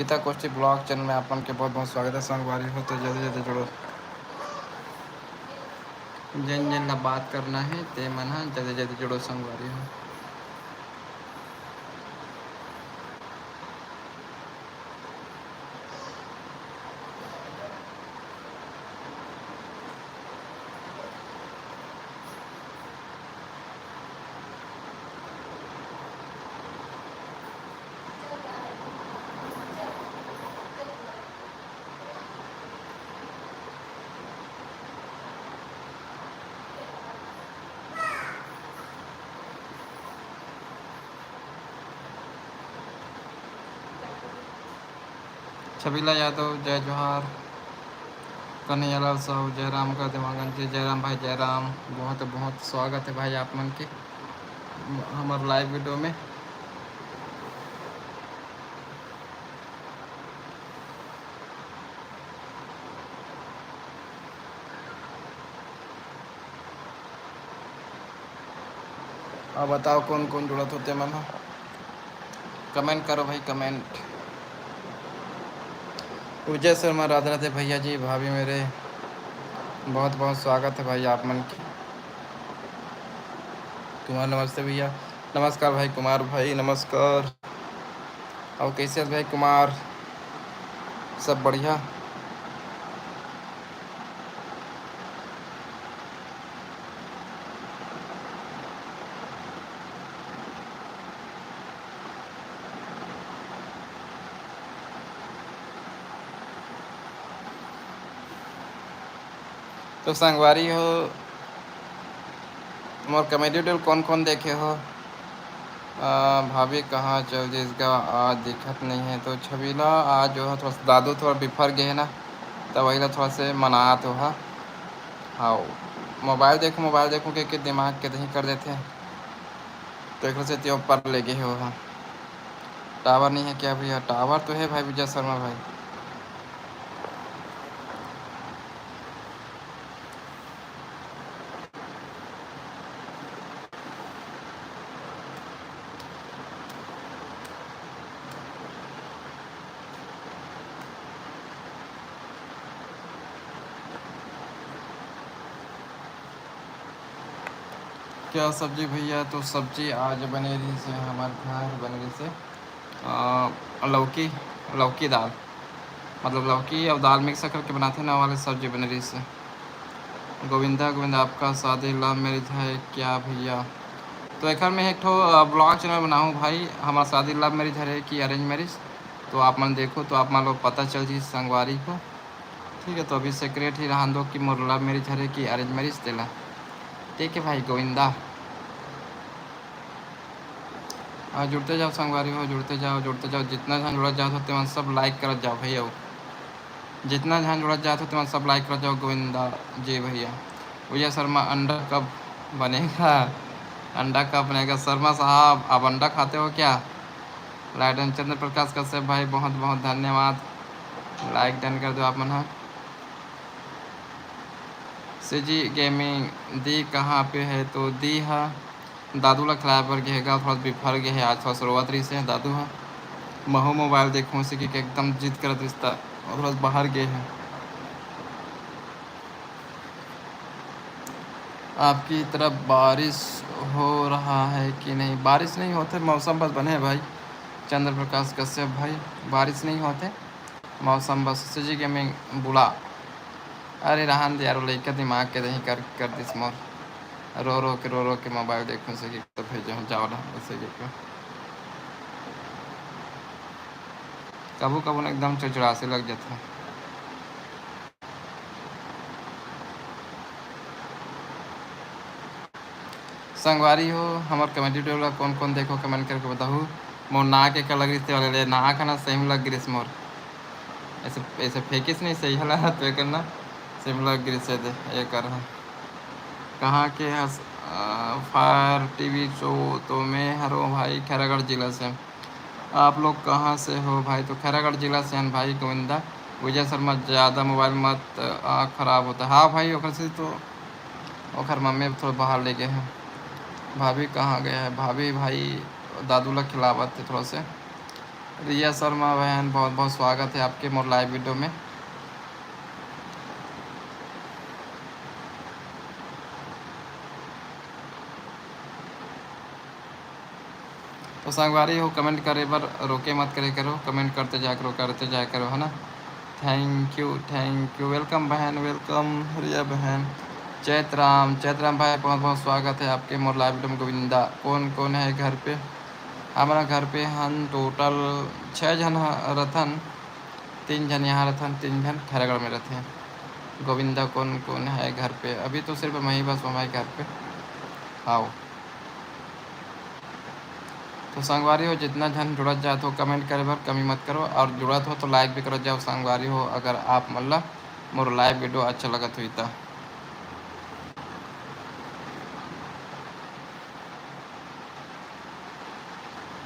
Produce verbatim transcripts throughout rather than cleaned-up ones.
कविता कोष्ठी vlog channel में आप मन के बहुत बहुत स्वागत है संगवारी हो। तो जल्दी जल्दी जुड़ो, जेन जेन ला बात करना है ते मन ह जल्दी जल्दी जुड़ो संगवारी हो। छबीला यादव, जय जोहार। कन्हैयालाल साहू, जय राम कर देवांगन जी, जय राम भाई, जय राम। बहुत बहुत स्वागत है भाई आप मन के हमर live video में। अब बताओ कौन कौन जुड़त हो ते मन ह, comment करो भाई, comment। विजय शर्मा, राधे राधे भैया जी, भाभी मेरे, बहुत बहुत स्वागत है भाई आप मन के। कुमार, नमस्ते भैया। नमस्कार भाई कुमार भाई, नमस्कार। और कैसे हो भाई कुमार, सब बढ़िया? तो संगवारी हो, मोर comedy video कौन कौन देखे हो? आ, भाभी कहाँ चल जिस गा, आज दिखत नहीं है। तो छबीला आज जो है थोड़ा सा दादू थोड़ा बिफर गए है ना, तो वही ला थोड़ा से मनात हो हा। हाँ, मोबाइल देखो, मोबाइल देखो के, के दिमाग के दही कर देते हैं, तो एक से ते ऊपर ले गए हो हा। टावर नहीं है क्या भैया? टावर तो है भाई विजय शर्मा भाई। क्या सब्जी भैया? तो सब्जी आज बने रहिस हे, हमर घर बने रहिस हे, अ, लौकी, लौकी दाल, मतलब लौकी अउ दाल mix करके बनाथे ना, वाले सब्जी बने रहिस हे। गोविंदा, गोविंदा, आपका शादी love marriage है क्या भैया? तो एखर में एक ठो, अ, vlog channel बनाहूँ भाई, हमार शादी love marriage हरे कि arrange marriage, तो आप मन देखो तो आप मन लोग पता चल जी संगवारी हो। ठीक है, तो अभी secret ही रहन दो कि मोर love marriage हरे कि arrange marriage तेला। ठीक है भाई गोविंदा। हाँ, जुड़ते जाओ संगवारी हो, जुड़ते जाओ, जुड़ते जाओ। जितना झन जुड़त जात हो, तेमन सब like करत जाओ भैया। जितना झन जुड़त जात हो, तेमन सब like करत जाओ। गोविंदा जी भैया। भैया शर्मा, अंडा कब बनेगा? अंडा कब बनेगा? शर्मा साहब, आप अंडा खाते हो क्या? लाइडन चंद्र प्रकाश कश्यप भाई, बहुत बहुत धन्यवाद। Like done कर दो आप मन हा। सीजी गेमिंग, दी कहाँ पे है? तो दी हा दादू ला खिलाए बर गे हे गा, थोड़ा सा बिफर गे हे, आज थोड़ा सा रोवत रहिस हे दादू हा। महू मोबाइल देखहूँ से कि एकदम जिद करत रहिस ता, थोड़ा सा बाहर गे हे। आपकी तरफ बारिश हो रहा है कि नहीं? बारिश नहीं होते, मौसम बस बने है भाई। चंद्र प्रकाश कश्यप भाई, बारिश नहीं होते, मौसम बस सीजी गेमिंग बुला। अरे रहन दे यार, वो लइका दिमाग के दही कर, कर दिस मोर। रो रो के, रो रो के मोबाइल देखूं से कि तो भेजो, जाओ ना, ऐसे के क्यों? कभू कभू ना एकदम चिड़चिड़ासी लग जाथे। संगवारी हो, हमर comedy video ला कौन कौन देखो, comment करके बताहू। मोर नाक एकर लग रहिस ते वाले ले, नाक ह ना सही में लग गिरिस मोर। ऐसे, ऐसे फेंकिस नहीं सही हला, तो एकर ना सही में लग गिरिस हे दे, एकर ह। कहाँ के हस? अ, फायर टीवी शो तो मैं हरो भाई, खैरागढ़ जिला से। आप लोग कहाँ से हो भाई? तो खैरागढ़ जिला से हन भाई गोविंदा। विजय शर्मा, ज़्यादा मोबाइल मत, आँख खराब होता है। हाँ भाई, ओकर से तो ओकर मम्मी थोड़ा बाहर ले गए हैं। भाभी कहाँ गए हैं? भाभी भाई दादू ला खिलावत थे थोड़ा से। रिया शर्मा बहन, बहुत बहुत स्वागत है आपके मोर लाइव वीडियो में। तो संगवारी हो, कमेंट करे बर रोके मत करे करो, कमेंट करते जाया करो, करते जाया करो, है ना। Thank you, thank you, welcome बहन, वेलकम रिया बहन। चैतराम, चैतराम भाई, बहुत बहुत स्वागत है आपके मोर लाइव वीडियो में। गोविंदा, कौन कौन है घर पे? हमारा घर पे हम टोटल छः झन ह-, रथन, तीन झन यहाँ रथन, तीन झन खैरागढ़ में रथे। गोविंदा, कौन कौन है घर पे? अभी तो सिर्फ मैं ही बस हूँ भाई घर पे। आओ। तो संगवारी हो, जितना झन जुड़त जात हो, कमेंट करे बर कमी मत करो, और जुड़त हो तो लाइक भी करत जाओ संगवारी हो, अगर आप मन ला मोर लाइव वीडियो अच्छा लगत होई त।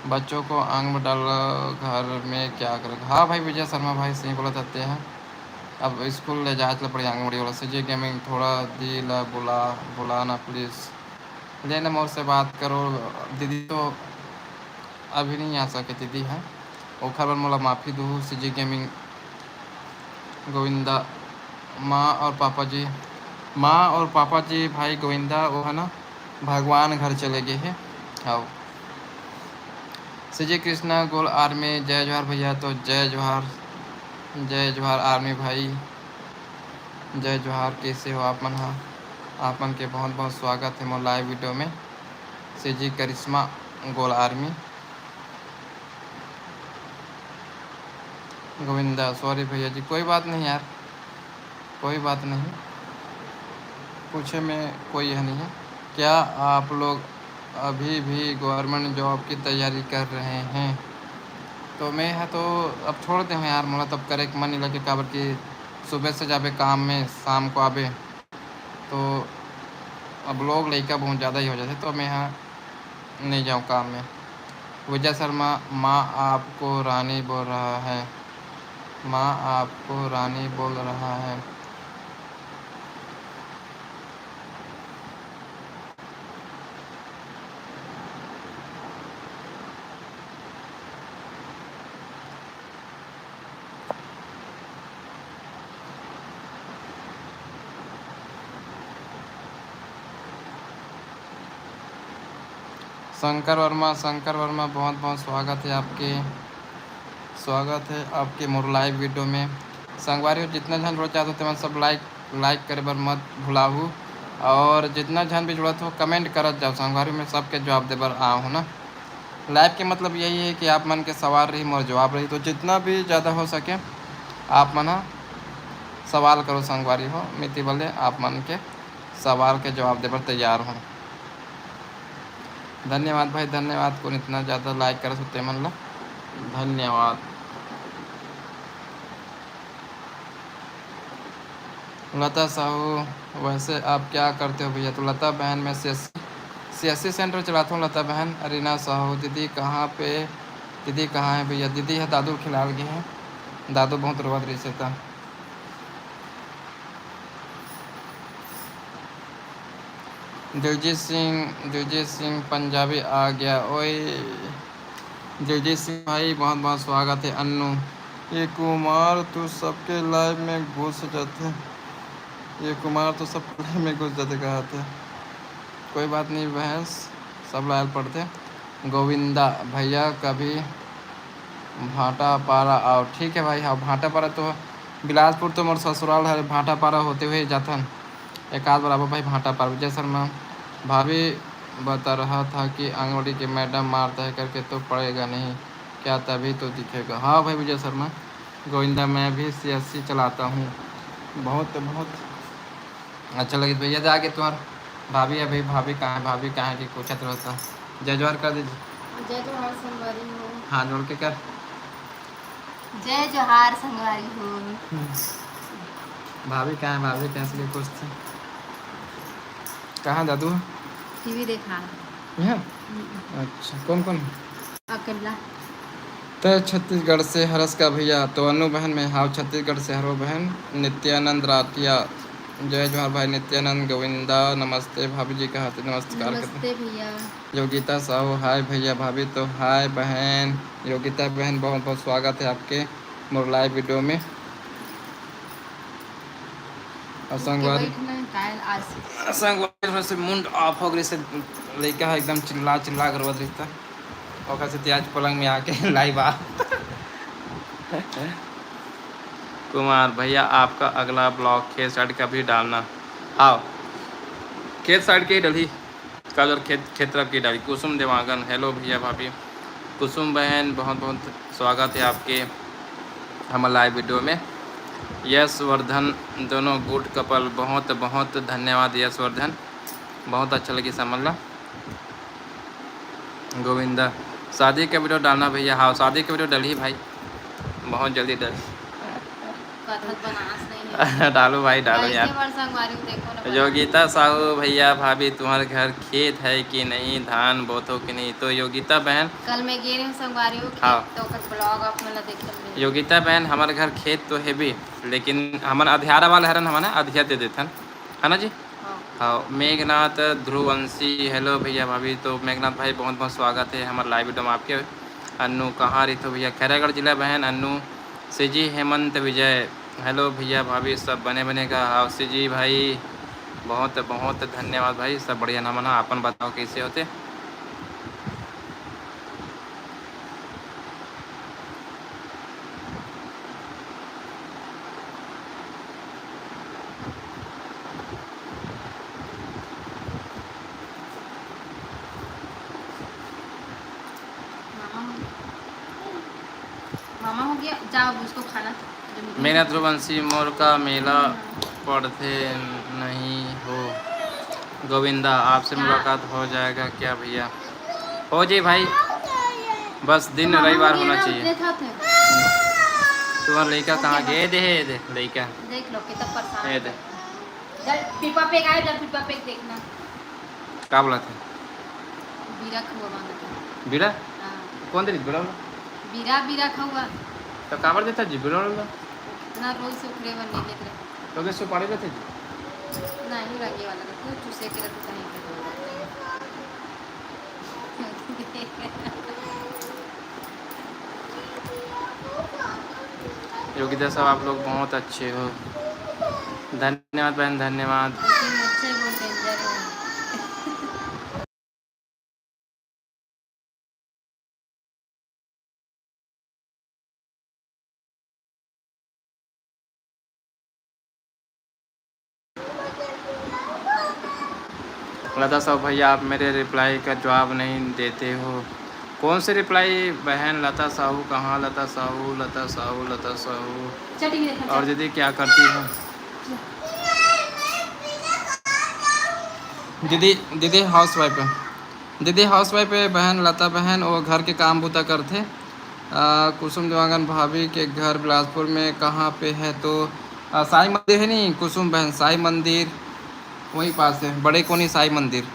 बच्चों को आंग में डाल घर में क्या करेगा? हाँ भाई विजय शर्मा भाई, सही बोला जाते हैं, अब स्कूल ले जाए ला पड़ी आंगनबाड़ी वाला। सीजी गेमिंग, थोड़ा दी ला बुला, बुलाना प्लीज। लेना मोर से बात करो दीदी, तो अभी नहीं आ सके दीदी है, ओखर बर मोला माफ़ी दूहू। सीजी गेमिंग, गोविंदा, माँ और पापा जी, माँ और पापा जी, भाई गोविंदा वो है ना, भगवान घर चले गए हैं। आओ। सीजी कृष्णा गोल आर्मी, जय जोहार भैया। तो जय जोहार, जय जोहार आर्मी भाई, जय जोहार। कैसे हो आप मन हा? आप मन के बहुत बहुत स्वागत है मोर लाइव वीडियो में। सीजी करिश्मा गोल आर्मी। गोविंदा, सॉरी भैया जी, कोई बात नहीं यार, कोई बात नहीं, पूछे में कोई यह नहीं है। क्या आप लोग अभी भी गवर्नमेंट जॉब की तैयारी कर रहे हैं? तो मैं है तो अब छोड़ दे हूँ यार, मोला तब करे के मन नहीं लगे, काबर कि सुबह से जाबे काम में, शाम को आबे, तो अब लोग लइका बहुत ज़्यादा ही हो जाते, तो मैं यहाँ नहीं जाऊँ काम में। विजय शर्मा, माँ आपको रानी बोल रहा है, माँ आपको रानी बोल रहा है। शंकर वर्मा, शंकर वर्मा, बहुत बहुत स्वागत है आपके, स्वागत है आपके मोर लाइव वीडियो में। संगवारी हो, जितना झन जुड़ चाहत हो तेमन सब लाइक, लाइक करे बर मत भुलाहू, और जितना झन भी जुड़त हो कमेंट करत जाओ संगवारी, मैं सबके जवाब दे बर आया हूँ ना। लाइव के मतलब यही है कि आप मन के सवाल रही, मोर जवाब रही, तो जितना भी ज़्यादा हो सके आप मन ह सवाल करो संगवारी हो, मिति बले आप मन के सवाल के जवाब दे बर तैयार हूँ। धन्यवाद भाई, धन्यवाद। कोन इतना ज़्यादा लाइक करत हो तेमन ला धन्यवाद। लता साहू, वैसे आप क्या करते हो भैया? तो लता बहन, मैं सीएससी, सीएससी सेंटर चलाता हूँ लता बहन। अरीना साहू, दीदी कहाँ पे, दीदी कहाँ है भैया? दीदी है दादू खिलाल गे है, दादू बहुत रोवत रहिस हे त। दिलजीत सिंह, दिलजीत सिंह पंजाबी आ गया ओए। दिलजीत सिंह भाई, बहुत बहुत स्वागत है। अन्नू, ये कुमार तो सबके लाइव में घुस जाते, ये कुमार तो सबके लाइव में घुस जाते कहा थे। कोई बात नहीं बहन, सब लाइव पढ़ते। गोविंदा भैया कभी भाटापारा आओ। ठीक है भाई, हाँ, भाटापारा तो बिलासपुर तो मोर ससुराल है, भाटापारा होते हुए जाथन। एक आध बार आबो भाई भाटापारा। विजय शर्मा, भाभी बता रहा था कि आंगनबाड़ी के मैडम मारता है करके, तो पढ़ेगा नहीं क्या, तभी तो दिखेगा। हाँ भाई विजय शर्मा, गोविंदा, मैं भी सीएससी चलाता हूँ। बहुत बहुत अच्छा लगे भैया, आगे तुम्हार भाभी है भाई, भाभी कहाँ है, भाभी कहाँ है कि पूछत रहता। जय जोहार कर दीजिए। जय जोहार संगवारी हो। हाथ जोड़ के कर। जय जोहार संगवारी हो। भाभी कहाँ है, भाभी कहाँ से कुछ थे? कहाँ दादू? टीवी देखा। यहाँ? हम्म। अच्छा, कौन कौन है? अकेला। तय छत्तीसगढ़ से हरस का भैया? तो अनु बहन, मैं हाव छत्तीसगढ़ से हरो बहन। नित्यानंद राठिया, जय जोहार भाई नित्यानंद गोविंदा, नमस्ते भाभी जी, कहा थे नमस्कार करते। नमस्ते भैया। योगिता साहू, हाय भैया भाभी। तो हाय बहन योगिता बहन, बहुत बहुत स्वागत है आपके मोर लाइव वीडियो में। और उठ के संगवारी, बैठ ना, काहे आज से संगवारी, थोड़ा से मुंड ऑफ हो गई से, लइका है एकदम चिल्ला चिल्ला कर रोत रहता, ओकर से आज पलंग में आके लाइव आ। कुमार भैया, आपका अगला ब्लॉग खेत साइड का भी डालना। हाँ, खेत साइड के ही डली, कल और खेत, खेत तरफ की डाली। कुसुम देवांगन, हेलो भैया भाभी। कुसुम बहन, बहुत बहुत स्वागत है आपके हमर लाइव वीडियो में। यशवर्धन, दोनों गुड कपल, बहुत बहुत धन्यवाद यशवर्धन, बहुत अच्छा लगी समझ ला। गोविंदा, शादी का वीडियो डालना भैया। हाँ, शादी का वीडियो डलही भाई, बहुत जल्दी डल। कथक बनास नहीं है। डालो भाई, डालो यार। कैसे बार संगवारी हूँ, देखो ना। योगिता साहू, भैया भाभी, तुम्हारे घर खेत है कि नहीं, धान बोथो कि नहीं? तो योगिता बहन, कल मैं गे रही हूँ संगवारी हूँ खेत, हाँ। तो ओकर ब्लॉग आप मन ला देखे मिली। योगिता बहन, हमारे घर खेत तो है भी, लेकिन हमन अधियारा वाला हरन, हमन अधिया दे देथन, है ना जी? हाँ। हाँ, मेघनाथ ध्रुवंशी, हेलो भैया भाभी। तो मेघनाथ भाई, बहुत बहुत स्वागत है हमारे लाइव वीडियो में आपके। अन्नू, कहाँ रहिथो भैया? खैरागढ़ जिला बहन अन्नू। सीजी हेमंत विजय, हेलो भैया भाभी, सब बने बने का? हाँ सीजी भाई, बहुत बहुत धन्यवाद भाई, सब बढ़िया नमन है। अपन बताओ कैसे होते? मामा हो गया, मामा हो गया, जाओ अब उसको खाना। मेरा ध्रुवंशी मोर का मेला पढ़ते नहीं हो गोविंदा, आपसे हाँ। मुलाकात हो जाएगा क्या भैया? हो जी भाई, बस दिन मामा हो रविवार गया होना ना, चाहिए। देखा थे। तुम्हारा लड़का हो कहाँ गया? गया? ए दे, ए दे, लड़का। देख लो, कितना परेशान ये है। दे। जब पीपा पे आए, जब पीपा पे देखना। का बोला थे? बीरा खउआ मांगत है। बीरा? हाँ। कौन दे रही बीरा वाला? बीरा, बीरा खउआ। तो काबर देता जी बीरा वाला? इतना रोज से ओकरे बर नहीं लेत रहे। तो के सुपारी लेते जी? नहीं, रंगे वाला का, तू चूसे के रख, कहीं पे। योगिता साहब, आप लोग बहुत अच्छे हो। धन्यवाद बहन, धन्यवाद। लेकिन अच्छे बहुत डेंजर है। लता साहू भैया, आप मेरे रिप्लाई का जवाब नहीं देते हो। कौन से रिप्लाई बहन? लता साहू कहाँ? लता साहू, लता साहू, लता साहू। चटिंग देखा और चल। दीदी क्या करती हो? दीदी, दीदी हाउस वाइफ है। दीदी हाउस वाइफ है, बहन लता बहन, वो घर के काम बूता करथे। आ, कुसुम देवांगन भाभी के घर बिलासपुर में कहाँ पे है? तो आ, साई मंदिर है नहीं कुसुम बहन, साई मंदिर वहीं पास है, बड़े कोनी साई मंदिर।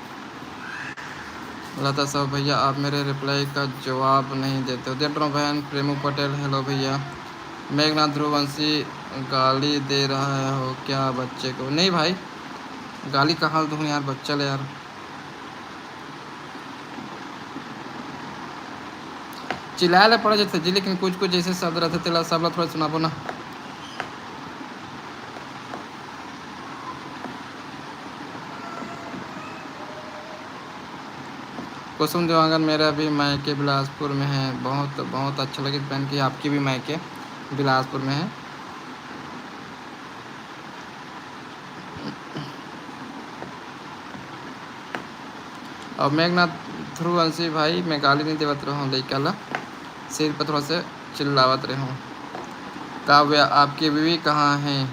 लता साहू भैया, आप मेरे रिप्लाई का जवाब नहीं देते हो। देख रहा हूँ बहन, प्रेमू पटेल, हेलो भैया। मेघनाथ ध्रुवंशी, गाली दे रहा हो क्या बच्चे को? नहीं भाई, गाली कहाँ दूँ यार, बच्चा ले यार। चिल्लाए ला पड़ जाथे जी, लेकिन कुछ कुछ जैसे शब्द रहथे, तेला सब ला थोड़ा सुनाबो ना। कुसुम देवांगन, मेरा भी मायके बिलासपुर में है। बहुत, बहुत अच्छा लगे बहन कि आपकी भी मायके बिलासपुर में है। और मेघनाथ ध्रुवंशी भाई, मैं गाली नहीं देवत रहूँ लइका ला, सिर पर थोड़ा सा चिल्लावत रहूँ। काव्या, आपकी बीवी कहाँ है?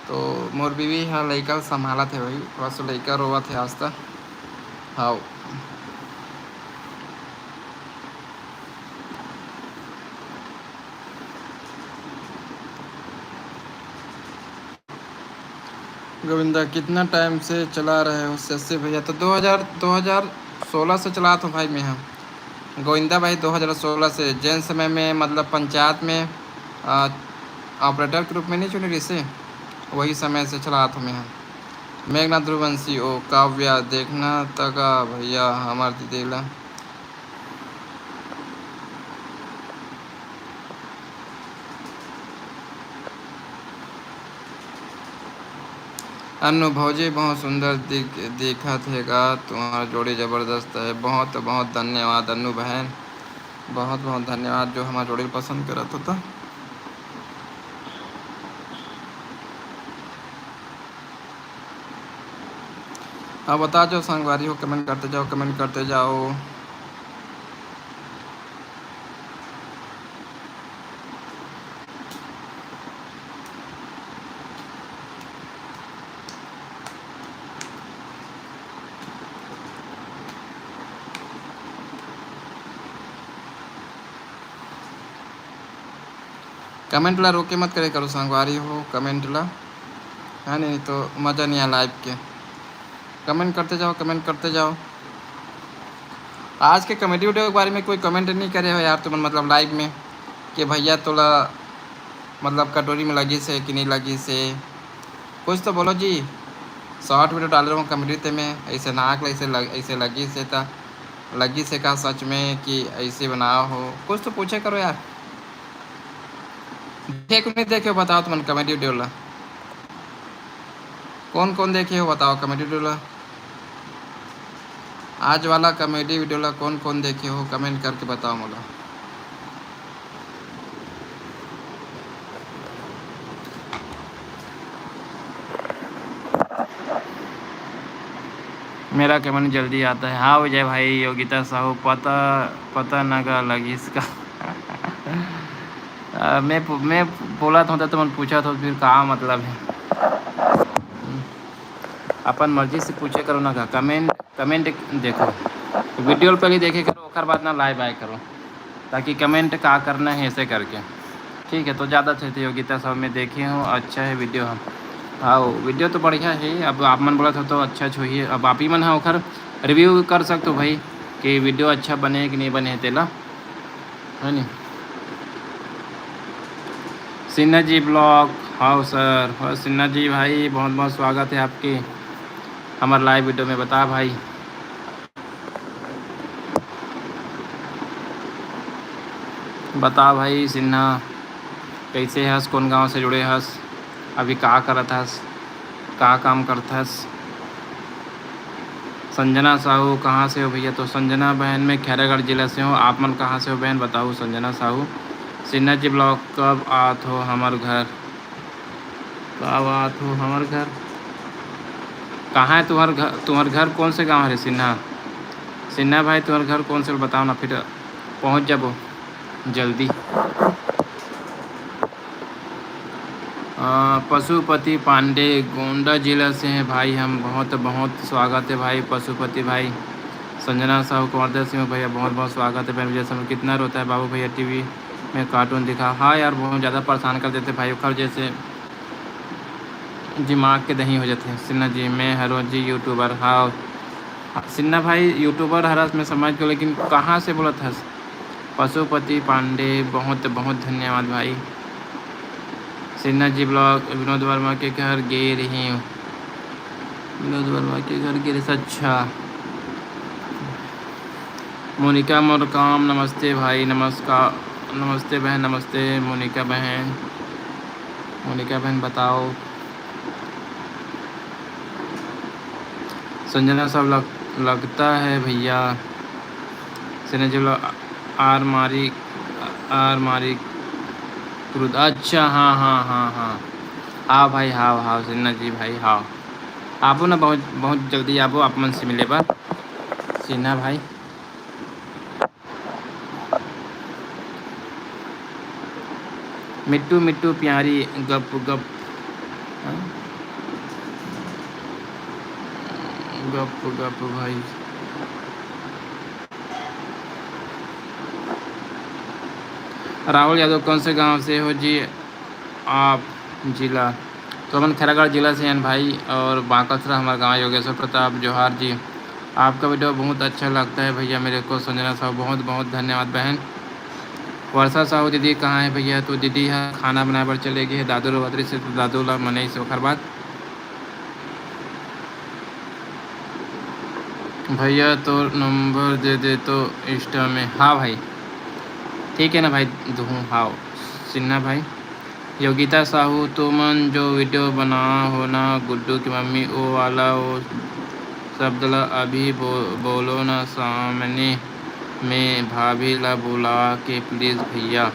तो मोर बीवी ह लइका ल संभालत हे भाई, थोड़ा सा लइका रोवत हे आज तक। हाव। गोविंदा, कितना टाइम से चला रहे हो शशि भैया? तो दो हज़ार, दो हज़ार सोलह से चलात हूँ भाई मैं। हाँ, गोविंदा भाई, दो हज़ार सोलह से, जेन समय में, मतलब, पंचायत में, आ, ऑपरेटर के रूप में नहीं चुने रहिसे, वही समय से चलात हूँ मैं ह। मेघना ध्रुवंशी, ओ काव्या, देखना तका भैया हमर दीदी ला। अन्नू भौजी बहुत सुंदर दिख-, दिखत हे गा, तुम्हार जोड़ी जबरदस्त है। बहुत बहुत धन्यवाद अन्नू बहन, बहुत बहुत धन्यवाद जो हमार जोड़ी पसंद करत हो त। अब बता जाओ संगवारी हो, कमेंट करते जाओ, कमेंट करते जाओ। कमेंट ला रोके मत करे करो संगवारी हो, कमेंट ला, है नहीं तो मज़ा नहीं आए लाइव के। कमेंट करते जाओ, कमेंट करते जाओ। आज के कॉमेडी वीडियो के बारे में कोई कमेंट नहीं करे हो यार तुमन, मतलब लाइव में, कि भैया तोला मतलब कटोरी में लगी से कि नहीं लगी से, कुछ तो बोलो जी। शॉर्ट वीडियो डाल रहे हो कॉमेडी ते में, ऐसे नाक ला ऐसे लग, ऐसे लगी से ता लगी से का सच में कि ऐसे बनाओ हो, कुछ तो पूछे करो यार। देखे कि नहीं देखे हो बताओ तुमन कॉमेडी वीडियो ला। कौन कौन देखे हो बताओ कॉमेडी वीडियो ला। आज वाला कॉमेडी वीडियो ला कौन कौन देखे हो कमेंट करके बताओ मोला। मेरा कमेंट जल्दी आता है। हाँ विजय भाई, योगिता साहू पता, पता नगा लगिस का। अ, मैं पु-, मैं बोलत हों त तुमन पूछत हो फिर का मतलब है? अपन मर्जी से पूछे करो ना का। कमेंट, कमेंट देखो, वीडियो पहले देखे करो, ओकर बाद ना लाइव आए करो, ताकि कमेंट का करना है ऐसे करके। ठीक है, तो ज़्यादा थे योगिता सब मैं देखे हूँ, अच्छा है वीडियो। हम हाँ, वीडियो तो बढ़िया है। अब आप मन बोलत हो तो अच्छा छुही, अब आप ही मन है ओकर रिव्यू कर सकते हो भाई कि वीडियो अच्छा बने कि नहीं बने तेला, है नी? सिन्हा जी ब्लॉग, हाँ सर, हाँ सिन्हा जी भाई, बहुत बहुत स्वागत है आपके हमारे लाइव वीडियो में। बता भाई, बता भाई सिन्हा, कैसे हस, कौन गांव से जुड़े हस, अभी का करत हस, का काम करत हस? संजना साहू, कहाँ से हो भैया? तो संजना बहन, मैं खैरागढ़ जिला से हूँ। आप मन कहाँ से हो बहन, बताओ। संजना साहू, सिन्हा जी ब्लॉग, कब आत हो हमर घर? कब आत हो हमर घर? कहाँ है तुम्हार घर? तुम्हार घर कौन से गांव है रे सिन्हा? सिन्हा भाई, तुम्हार घर कौन से, बताओ ना, फिर पहुँच जाबो जल्दी। अ, पशुपति पांडे, गोंडा जिला से हैं भाई हम। बहुत बहुत स्वागत है भाई पशुपति भाई। संजना साहू, कवर्धा सिंह भैया, बहुत बहुत स्वागत है। बहन विजय समय कितना रोता है बाबू भैया, टीवी में कार्टून दिखा। हाँ यार, बहुत ज़्यादा परेशान कर देते भाई, ओखर जैसे दिमाग के दही हो जाते हैं। सिन्हा जी, मैं हरो जी यूट्यूबर। हाँ सिन्हा भाई, यूट्यूबर हरस मैं समझ गयो, लेकिन कहाँ से बोलत हस? पशुपति पांडे, बहुत बहुत धन्यवाद भाई। सिन्हा जी ब्लॉग, विनोद वर्मा के घर गे रही हूँ। विनोद वर्मा के घर गे रही, अच्छा। मोनिका मोर काम, नमस्ते भाई, नमस्कार, नमस्ते बहन, नमस्ते मोनिका बहन। मोनिका बहन बताओ। संजना सब लग, लगता है भैया। सिन्हा जी बोला, आर मारी, आर मारी क्रुद। अच्छा, हाँ, हाँ, हाँ, हाँ। हाँ भाई, हाँ, हाँ, सिन्हा जी भाई, हाँ। आबो ना, बहुत, बहुत जल्दी आबो आप मन से मिले बर। सिन्हा भाई। मिट्टू मिट्टू प्यारी गप गप, हाँ? गप गप भाई। राहुल यादव, कौन से गांव से हो जी आप? जिला तो अपन खैरागढ़ जिला से हैं भाई, और बांकसरा हमारा गांव। योगेश्वर प्रताप जोहार जी, आपका वीडियो बहुत अच्छा लगता है भैया मेरे को। संजना साहू, बहुत बहुत धन्यवाद बहन। वर्षा साहू दीदी कहाँ है भैया? तो दीदी ह खाना बनाए बर चले गे हे, दादू रोवत रहिस हे, तो दादू ला मनई से ओखर बाद। भैया तोर नंबर दे दे तो Insta में। हाँ भाई, ठीक है ना भाई, दूहूँ। हाँ सिन्हा भाई, योगिता साहू, तुमन जो वीडियो बना हो ना गुड्डू की मम्मी, वो वाला, वो शब्द ला अभी बो-, बोलो ना सामने में भाभी ला बुला के please भैया।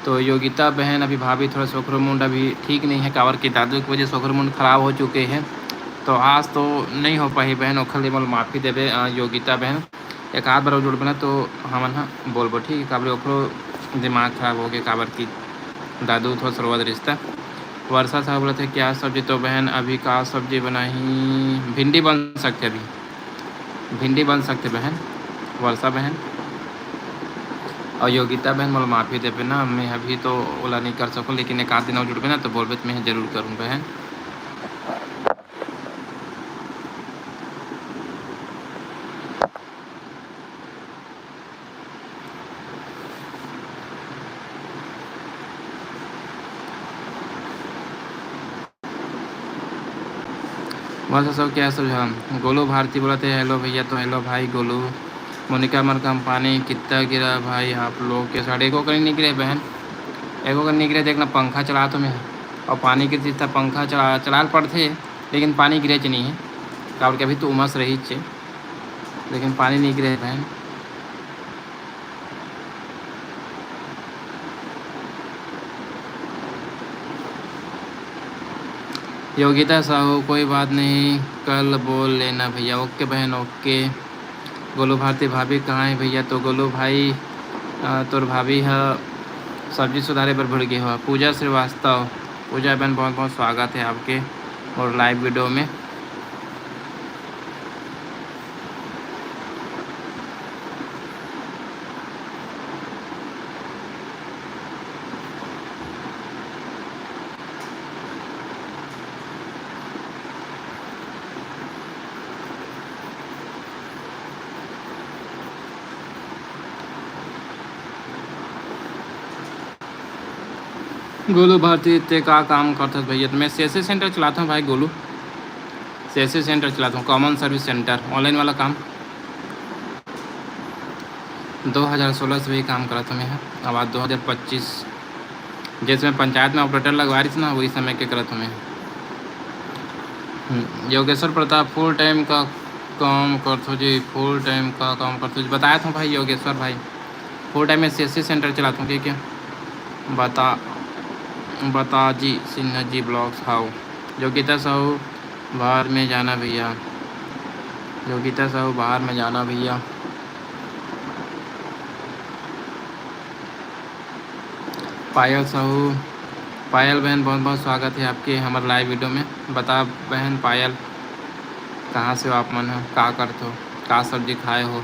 तो योगिता बहन, अभी भाभी थोड़ा सा ओखरो मुंड अभी ठीक नहीं है, काबर कि दादू की वजह से ओखरो मुंड खराब हो चुके हैं, तो आज तो नहीं हो पाही बहन, ओखर लिए मोला माफ़ी देबे, अ, योगिता बहन। एक आध बार अउ जुड़बे ना तो हमन ह बोलबो, ठीक है, काबर ओखरो दिमाग खराब हो गया, काबर कि दादू थोड़ा सा रोवत रहिस त। वर्षा साहू बोलत हे, क्या सब्जी? तो बहन अभी का सब्जी बनाही? भिंडी बन सकथे, अभी भिंडी बन सकथे बहन, वर्षा बहन। और योगिता बहन, मोला माफ़ी देबे ना, मैं अभी तो ओला नहीं कर सकूँ, लेकिन एक आध दिन अउ जुड़बे ना तो बोलबे तो मैं जरूर करूँ बहन। बस सब क्या सुझाव? गोलू भारती बोलत हे, hello भैया। तो hello भाई गोलू। मोनिका मरकम, पानी कितना गिरा भाई आप लोग के side? एको कनी नहीं गिरे बहन, एको कनी नहीं गिरे। देखना, पंखा चलात हों मैं, और पानी गिरतिस त पंखा चला, चलाल पड़थे, लेकिन पानी गिरेच नहीं है, काबर कि अभी तो उमस रहिच हे, लेकिन पानी नहीं गिरे बहन। योगिता साहू, कोई बात नहीं, कल बोल लेना भैया। OK बहन, OK। गोलू भारती, भाभी कहाँ है भैया? तो गोलू भाई, अ, तोर भाभी ह सब्जी सुधारे बर भुड़ गे हो। पूजा श्रीवास्तव, पूजा बहन, बहुत बहुत स्वागत है आपके मोर live video में। गोलू भारती, ते का काम करथस भैया? तो मैं CSC center चलाता हूँ भाई गोलू, CSC center चलाता हूँ, common service center, online वाला काम। दो हज़ार सोलह से भी काम करत हूँ मैं, अब आज दो हज़ार पच्चीस, जैसे मैं पंचायत में operator लगवा रहिस ना, वही समय के करत हूँ मैं। हम्म, योगेश्वर प्रताप, full time का काम करथो जी, full time का काम करथो जी, बताया था भाई योगेश्वर भाई, full time में CSC center चलाता हूँ, ठीक है। बता, बता जी, सिन्हा जी vlogs, हाउ। योगिता साहू, बाहर में जाना भैया। योगिता साहू, बाहर में जाना भैया। पायल साहू, पायल बहन, बहुत बहुत स्वागत है आपके हमर live video में। बता बहन पायल, कहाँ से हो आप मन ह? का करथो? का सब्जी खाए हो?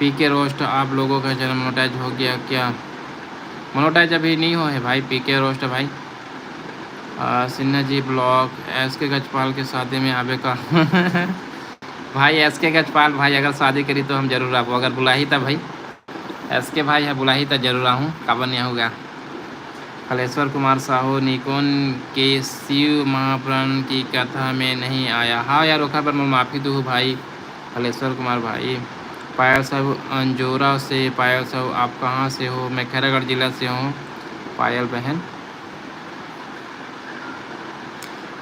PK Roast, आप लोगों का channel monetize हो गया क्या? Monetize अभी नहीं हो है भाई, PK Roast भाई। आ, सिन्हा जी vlog, SK गजपाल के शादी में आबे का? भाई SK गजपाल भाई अगर शादी करी तो हम जरूर आबो, अगर बुलाही तब भाई। SK भाई है बुलाही तब जरूर आहूँ, काबर नहीं आहूँगा। हलेश्वर कुमार साहू, निकोन के शिव महापुराण की कथा में नहीं आया। हाँ यार, ओखर बर मोर माफी दुहू भाई, हलेश्वर कुमार भाई। पायल साहू अंजोरा से, पायल साहू आप कहाँ से हो? मैं खैरागढ़ जिला से हूँ पायल बहन।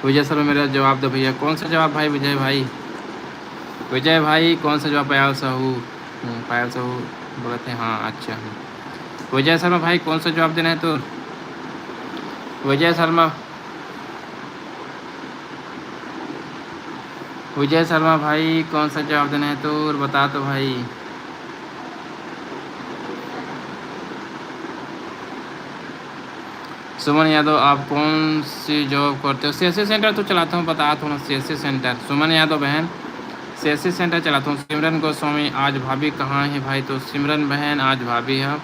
विजय शर्मा, मेरा जवाब दो भैया। कौन सा जवाब भाई विजय भाई? विजय भाई, कौन सा जवाब? पायल साहू, हम्म, पायल साहू बोलत हे, हाँ, अच्छा, हम्म। विजय शर्मा भाई, कौन सा जवाब देना है तो? विजय शर्मा, विजय शर्मा भाई, कौन सा जवाब देना है तो बता तो भाई। सुमन यादव, आप कौन सी job करते हो? CSC center तो चलाता हूँ, बता थोड़ा, CSC center। सुमन यादव बहन, CSC center चलाता हूँ। सिमरन गोस्वामी, आज भाभी कहाँ है भाई? तो सिमरन बहन, आज भाभी है,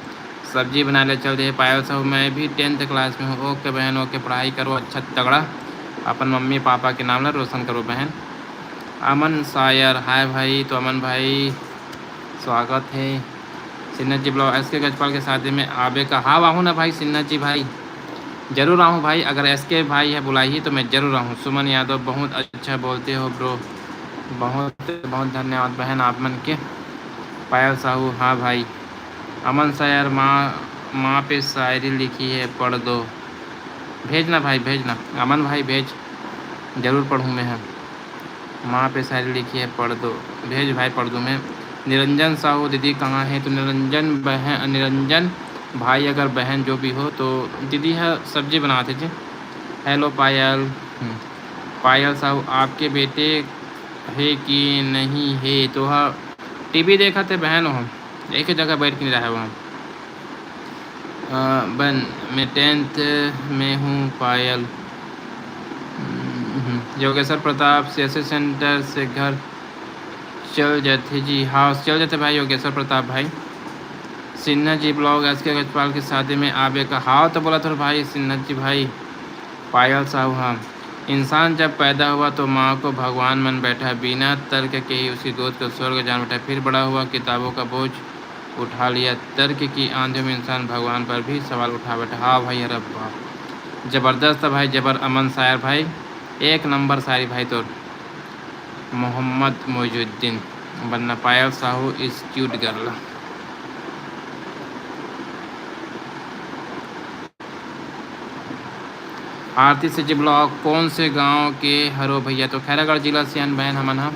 सब्जी बनाए ले चल दिए। पायल साहू, मैं भी tenth class में हूँ। OK बहन, OK, पढ़ाई करो अच्छा तगड़ा, अपन मम्मी पापा के नाम ला रोशन करो बहन। अमन सायर, हाय भाई। तो अमन भाई, स्वागत है। सिन्हा जी ब्लॉग, एस के गजपाल के शादी में आबे का? हाँ, आहूँ ना भाई, सिन्हा जी भाई, जरूर आहूँ भाई। अगर एस के भाई है बुलाही तो मैं जरूर आहूँ। सुमन यादव, बहुत अच्छा बोलते हो ब्रो, बहुत बहुत धन्यवाद बहन आप मन के। पायल साहू, हाँ भाई। अमन सायर, माँ, माँ पे शायरी लिखी है, पढ़ दो। भेजना भाई, भेजना अमन भाई, भेज, जरूर पढ़ूँ मैं। हाँ, माँ पे शायरी लिखी है, पढ़ दो। भेज भाई, पढ़ दूँ मैं। निरंजन साहू, दीदी कहाँ है? तो निरंजन बहन, निरंजन भाई अगर बहन जो भी हो तो दीदी है, सब्जी बनाते जी। हेलो पायल। हम्म। पायल साहू, आपके बेटे है कि नहीं है? तो हाँ, टीवी देखत हे बहन, वो एक ही जगह बैठ के नहीं रहा वो। अ, बहन, मैं टेंथ में हूँ पायल। हम्म, योगेश्वर प्रताप, सीएससी सेंटर से घर चल जाते जी। हाँ, चल जाते भाई योगेश्वर प्रताप भाई। सिन्हा जी ब्लॉग, एस के गजपाल की शादी में आबे का? हाँ, तो बोला था भाई सिन्हा जी भाई, पायल साहू, हाँ। इंसान जब पैदा हुआ तो माँ को भगवान मन बैठा, बिना तर्क के ही उसी गोद को स्वर्ग जान बैठा। फिर बड़ा हुआ, किताबों का बोझ उठा लिया, तर्क की आंधियों में इंसान भगवान पर भी सवाल उठा बैठा। हाँ भाई, अरे वाह, जबरदस्त है भाई, जबर अमन शायर भाई, एक नंबर शायरी भाई तोर। मोहम्मद मोइजुद्दीन, बन्ना पायल साहू is cute girl। आरती से जी ब्लॉग, कौन से गांव के हरो भैया? तो खैरागढ़ जिला से अन बहन हमन ह।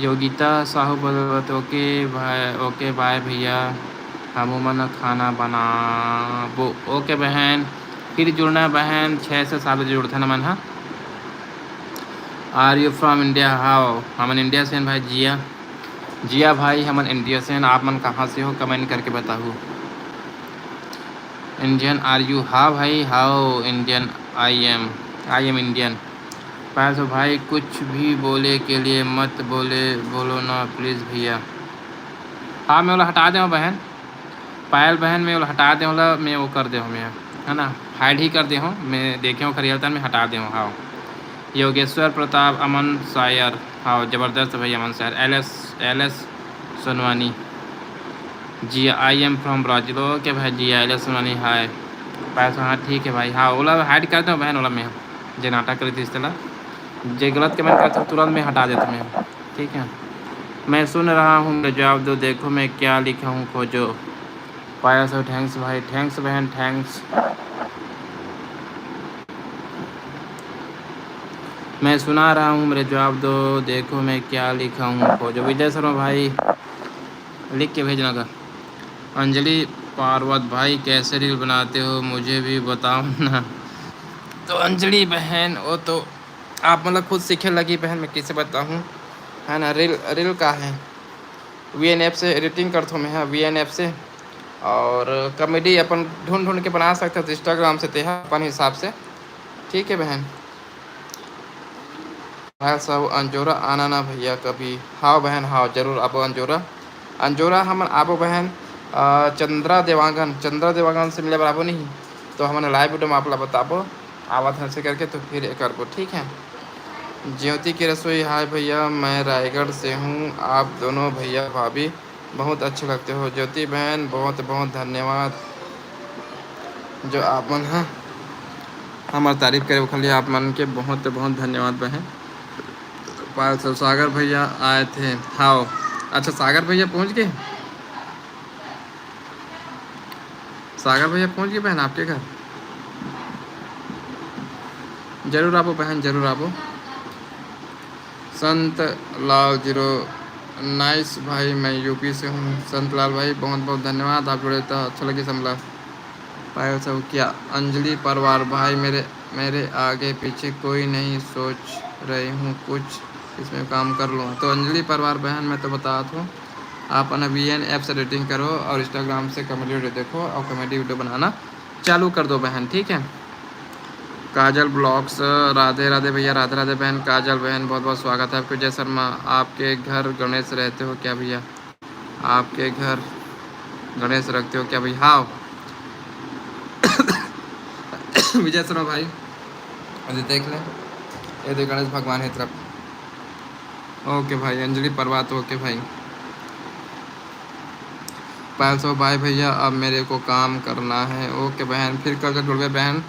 योगिता साहू बोलत, ओके भाई, ओके बाय भैया, हमू मन खाना बनाबो। ओके बहन, फिर जुड़ना बहन, छः से सात बजे जुड़थन हमन ह। Are you from India? हाव, हमन इंडिया से हन भाई। जिया, जिया भाई, हमन इंडिया से हन। आप मन कहाँ से हो, कमेंट करके बताहू। Indian are you? हाँ भाई, हाव, Indian I am, I am Indian। पायल साहू भाई, कुछ भी बोले के लिए मत बोले, बोलो ना प्लीज भैया। हाँ, मैं ओला हटा दे हूँ बहन, पायल बहन, मैं ओला हटा दे हूँ, ओला मैं वो कर दे हूँ, मैं, है ना, हाइड ही कर दे हूँ, मैं देखे हूँ करियल तन, मैं हटा दे हूँ। हाँ, योगेश्वर प्रताप, अमन शायर, हाँ, जबरदस्त भाई Aman Shayar, L S, L S Sonwani ji, I am from Brazil। Okay भाई जी, L S Sonwani, hi. Payal Sahu, हाँ, ठीक है भाई, हाँ, ओला हाइड कर दे हूँ बहन, ओला मैं जे नाटक करी थी इस तरह, जे गलत कमेंट करते हो, तुरंत मैं हटा देता हूँ मैं, ठीक है। मैं सुन रहा हूँ, मेरे जवाब दो, देखो मैं क्या लिखा हूँ, खोजो। पायल साहू, थैंक्स भाई, थैंक्स बहन, थैंक्स। मैं सुना रहा हूँ, मेरे जवाब दो, देखो मैं क्या लिखा हूँ, खोजो। विजय शर्मा भाई, लिख के भेजना का। अंजलि पार्वत भाई, कैसे रील बनाते हो, मुझे भी बताओ ना। तो अंजलि बहन, वो तो आप मतलब खुद सीखे लगी बहन, मैं कैसे बताऊँ, है ना। रील, रील का है, वी एन ऐप से एडिटिंग करथों मैं, हाँ, वी एन ऐप से। और कॉमेडी अपन ढूंढ ढूंढ के बना सकते हो इंस्टाग्राम से, तेहा अपन हिसाब से, ठीक है बहन। भाई साहब, अंजोरा आना ना भैया कभी। हाव बहन, हाव, जरूर आबो अंजोरा। अंजोरा हमन आबो बहन। अ, चंद्रा देवांगन, चंद्रा देवांगन से मिले बर आबो नहीं, तो हमन लाइव वीडियो में आप ला बताबो, आवत हन से करके, तो फिर ये करबो, ठीक है। ज्योति की रसोई, हाय भैया, मैं रायगढ़ से हूँ, आप दोनों भैया भाभी बहुत अच्छे लगते हो। ज्योति बहन, बहुत बहुत धन्यवाद जो आप मन ह हमर तारीफ करे, ओखर लिए आप मन के बहुत बहुत धन्यवाद बहन। पायल साहू, सागर भैया आए थे। हाव, अच्छा, सागर भैया पहुँच गए। सागर भैया पहुँच गए बहन आपके घर। जरूर आबो बहन, जरूर आबो। संत लाल जीरो, नाइस भाई, मैं यूपी से हूँ। संत लाल भाई, बहुत बहुत धन्यवाद, आप जुड़े तो अच्छा लगे हमला। पायल साहू, क्या अंजलि परवार भाई, मेरे, मेरे आगे पीछे कोई नहीं, सोच रही हूँ कुछ इसमें काम कर लूँ। तो अंजलि परवार बहन, मैं तो बतात हूँ, आप ना वी एन ऐप से एडिटिंग करो और इंस्टाग्राम से कॉमेडी वीडियो देखो और कॉमेडी वीडियो बनाना चालू कर दो बहन, ठीक है। काजल ब्लॉग्स, राधे राधे भैया, राधे राधे बहन। काजल बहन, बहुत बहुत स्वागत है आपको। विजय शर्मा, आपके घर गणेश रहते हो क्या भैया? आपके घर गणेश रखते हो क्या भैया? हाव। विजय शर्मा भाई, अरे देख ले, ये देख गणेश भगवान है तरफ। ओके भाई, अंजलि परवार, ओके भाई। पायल साहू, बाय भैया, अब मेरे को काम करना है। ओके बहन, फिर कल जब जुड़बे बहन,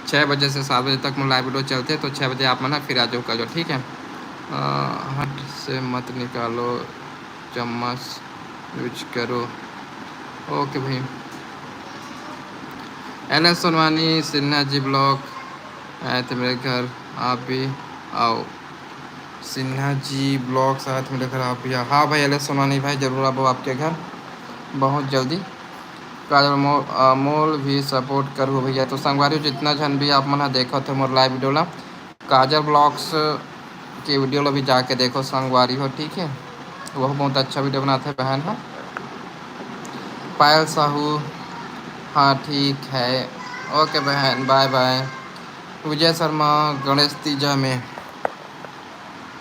छः बजे से सात बजे तक मोर लाइव वीडियो चलथे, तो छः बजे आप मन ह फिर आ जाओ कल जो, ठीक है। अ, हट से मत निकालो, चम्मच यूज करो। ओके भाई। एल एस सोनवानी, सिन्हा जी ब्लॉग आए थे मेरे घर, आप भी आओ। सिन्हा जी ब्लॉग्स आए थे मेरे घर, आप भी आओ। हाँ भाई, एल एस सोनवानी भाई, जरूर आबो आपके घर, बहुत जल्दी। काजल मो-, अ, मोल भी सपोर्ट करू भैया। तो संगवारी, जितना झन भी आप मन ह देखत हो मोर लाइव वीडियो ला, काजल ब्लॉग्स के वीडियो ला भी जाके देखो संगवारी हो, ठीक है। वो बहुत अच्छा वीडियो बनाथे बहन ह। पायल साहू, हाँ ठीक है, ओके बहन, बाय बाय। विजय शर्मा, गणेश तीजा में,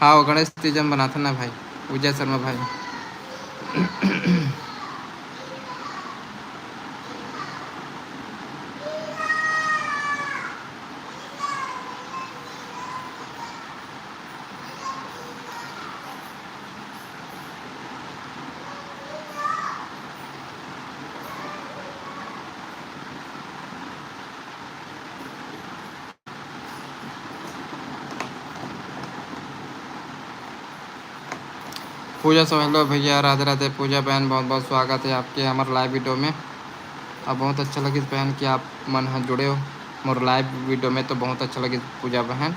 हाँ, वो गणेश तीजा में बनाथे ना भाई, विजय शर्मा भाई। पूजा साहू, हेलो भैया, राधे राधे। पूजा बहन, बहुत बहुत स्वागत है आपके हमारे लाइव वीडियो में। अब बहुत अच्छा लगिस बहन कि आप मन ह जुड़े हो मोर लाइव वीडियो में, तो बहुत अच्छा लगिस पूजा बहन।